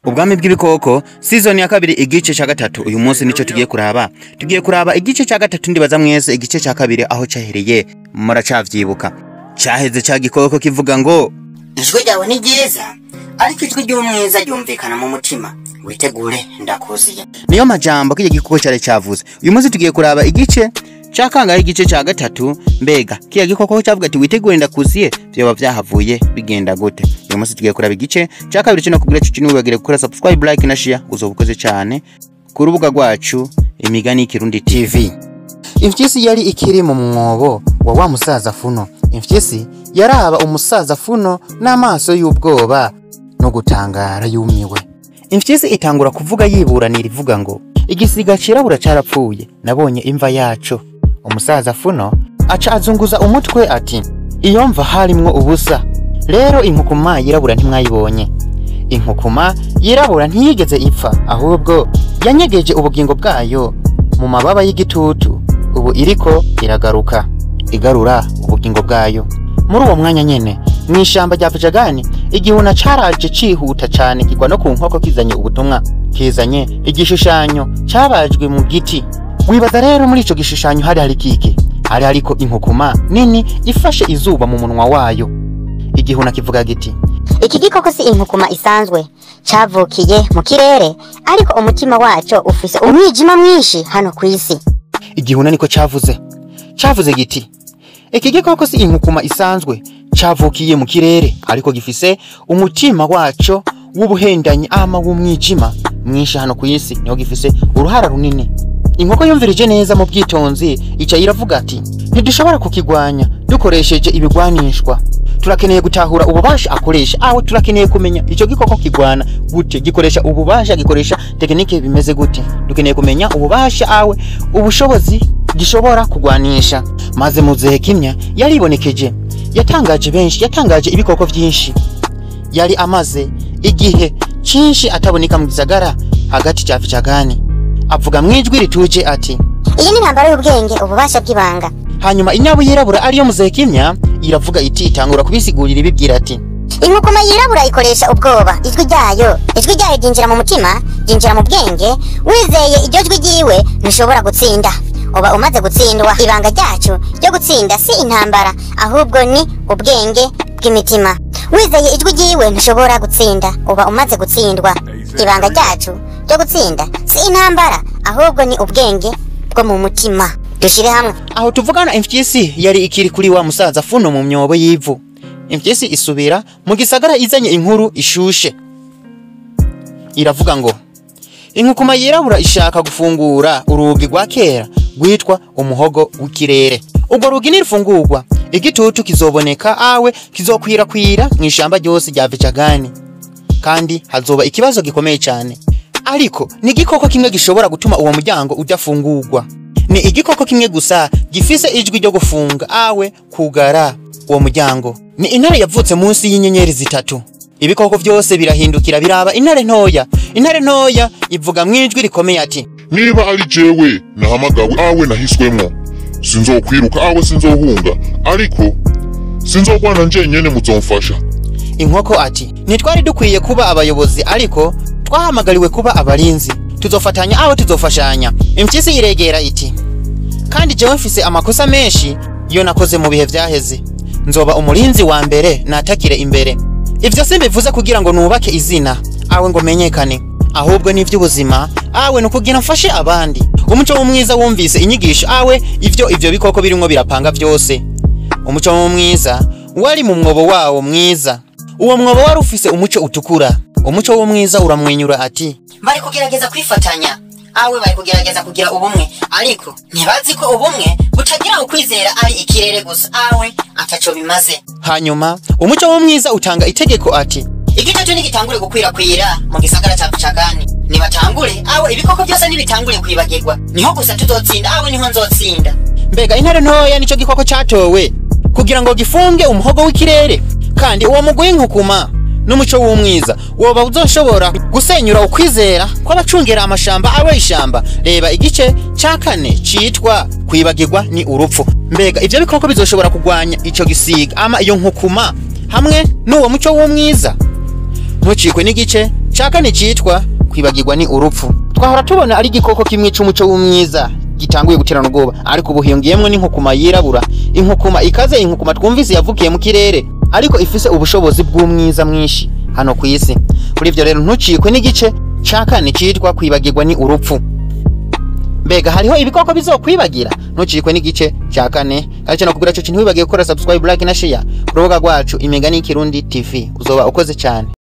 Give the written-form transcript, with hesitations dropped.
Ubwami bw'ibikoko season ya kabiri, igice cya gatatu. Uyu munsi nico tugiye kuraba. Tugiye kuraba igice cya gatatu. Ndibaza mwese igice cya kabiri aho cyahereye muracavyibuka. Caheze ca gikoko kivuga ngo: "Ijwi ryawe ni ryiza, ariko ijwi ry'umwiza ryumvikana mu mutima. Witegure, ndakuziye." Niyo majambo kije gikoko cyari cyavuze. Uyu munsi tugiye kuraba igice cya kangahe? Igice cya gatatu. Mbega kiya gikoko cyavuga ati "Witegure, ndakuziye", vyoba vyahavuye bigenda gute? Uyu munsi tugiye kuraba igice cya kabiri. Kino kubwira cyo, ntiwibagire gukora subscribe, like na share, uzoba ukoze cyane ku rubuga rwacu Imigani y'Ikirundi TV. Imfyisi yari ikiri mu mwobo wa wa musaza Funo. Imfyisi yaraba umusaza Funo n'amaso y'ubwoba no gutangara, yumiwe. Imfyisi itangura kuvuga yiburanira, ivuga ngo: "Igisiga cirabura carapfuye, nabonye imva yaco." Umusaza Funo aca azunguza umutwe ati: "Iyo mva harimwo ubusa. Rero inkukuma yirabura ntimwayibonye. Inkukuma yirabura ntiyigeze ipfa, ahubwo yanyegeje ubugingo bwayo mu mababa y'igitutu. Ubu iriko iragaruka igarura ubugingo bwayo." Muri uwo mwanya nyene, mu ishamba rya Vijagani, igihuna caraje cihuta cane, kigwa no ku nkoko kizanye ubutumwa, kizanye igishushanyo cabajwe mu giti. Wibaza rero muri ico gishushanyo hari kiki? Hari hariko inkukuma nini ifashe izuba mu munwa wayo. Igihuna kivuga giti: "Iki gikoko si inkukuma isanzwe. Cavukiye mu kirere, ariko umutima waco ufise umwijima mwinshi hano ku isi." Igihuna niko cavuze. Cavuze giti: "Iki gikoko si inkukuma isanzwe. Cavukiye mu kirere, ariko gifise umutima waco w'ubuhendanyi ama w'umwijima mwinshi hano ku isi, niho gifise uruhara runini." Inkoko yumvirije neza mu bwitonzi, ica iravuga ati: "Ntidushobora kukigwanya dukoresheje ibigwanishwa. Turakeneye gutahura ububasha akoresha aho. Turakeneye kumenya ico gikoko kigwana gute, gikoresha ububasha, gikoresha tekinike bimeze gute. Dukeneye kumenya ububasha awe ubushobozi gishobora kugwanisha." Maze muzehe Kimya yaribonekeje. Yatangaje benshi, yatangaje ibikoko vyinshi. Yari amaze igihe cinshi ataboneka mu gisagara hagati ca Vijagani. Avuga mwijwi rituje ati: "Iyi ni intambara y'ubwenge, ububasha bw'ibanga." Hanyuma inyabu yirabura, ariyo muzehe Kimya, iravuga iti, itangura kubisigurira ibibwira ati: "Inkukuma yirabura ikoresha ubwoba. Ijwi ryayo ryinjira mu mutima, ryinjira mu bwenge. Wizeye iryo jwi ryiwe, ntushobora gutsinda, uba umaze gutsindwa. Ibanga ryacu ryo gutsinda si intambara, ahubwo ni ubwenge bw'imitima. Wizeye ijwi ryiwe, ntushobora gutsinda, uba umaze gutsindwa. Ibanga ryacu ryo gutsinda si intambara, ahubwo ni ubwenge bwo mu mutima. Dushyire hamwe." Aho tuvugana, imfyisi yari ikiri kuri wa musaza Funo mu myobo y'ivu. Imfyisi isubira mu gisagara izanye inkuru ishushe. Iravuga ngo: "Inkukuma yirabura ishaka gufungura urugi rwa kera rwitwa umuhogo w'ikirere. Urwo rugi nirufungurwa, igitutu kizoboneka awe kizokwirakwira mu ishamba ryose rya Vijagani, kandi hazoba ikibazo gikomeye cyane. Ariko ni igikoko kimwe gishobora gutuma uwo muryango udafungurwa. Ni igikoko kimwe gusa gifise ijwi ryo gufunga awe kugara uwo muryango. Ni intare yavutse munsi y'inyenyeri zitatu." Ibikoko byose birahindukira biraba intare ntoya. Intare ntoya ivuga mu ijwi rikomeye ati: "Niba ari jewe nahamagawe awe nahiswemwo, sinzokwiruka awe sinzohunga, ariko sinzogwana njenyene, muzomfasha." Inkoko ati: "Ntitwari dukwiye kuba abayobozi, ariko twahamagariwe kuba abarinzi. Tuzofatanya aho tuzofashanya." Impyisi iregera iti: "Kandi jewe mfise amakosa menshi yo nakoze mu bihe vyaheze. Nzoba umurinzi wa mbere natakire imbere. Ivyo simbivuze kugira ngo nubake izina awe ngo menyekane, ahubwo ni ivy'ubuzima awe ni ukugira mfashe abandi." Umuco w'umwiza wumvise inyigisho awe ivyo bikoko birimwo birapanga vyose. Umuco w'umwiza wari mu mwobo wawo mwiza. Uwo mwobo wari ufise umuco utukura. Umuco w'umwiza uramwenyura ati: "Bari kugerageza kwifatanya awe, bari kugerageza kugira ubumwe, ariko ntibazi ko ubumwe butagira ukwizera ari ikirere gusa awe ataco bimaze." Hanyuma umuco w'umwiza utanga itegeko ati: "Igitutu nigitangure gukwirakwira mu gisagara ca Vijagani. Nibatangure awe, ibikoko byose nibitangure kwibagirwa. Niho gusa tuzotsinda awe, niho nzotsinda." Mbega intare ntoya nico gikoko catowe kugira ngo gifunge umuhogo w'ikirere? Kandi uwo mugwi w'inkukuma n'umuco w'umwiza woba uzoshobora gusenyura ukwizera kw'abacungera amashamba awe ishamba? Reba igice ca kane citwa "Kwibagirwa ni urupfu". Mbega ivyo bikoko bizoshobora kugwanya ico gisiga ama iyo nkukuma hamwe n'uwo muco w'umwiza? Ntucikwe n'igice. Ca kane citwa kwibagirwa ni urupfu. Twahora tubona ari igikoko kimwe c'umuco w'umwiza gitanguye guterana ubwoba, ariko ubu hiyongeyemwo n'inkukuma yirabura, inkukuma ikaze, inkukuma twumvise yavukiye mu kirere, ariko ifise ubushobozi bw'umwiza mwinshi hano ku isi. Kuri ivyo rero ntucikwe n'igice ca kane citwa kwibagirwa ni urupfu. Mbega hariho ibikoko bizokwibagira? Ntucikwe n'igice ca kane. Kandi no kugira cyo ntiwibagiye gukora subscribe, like na share ku rubuga rwacu Imigani y'Ikirundi TV. Uzoba ukoze cyane.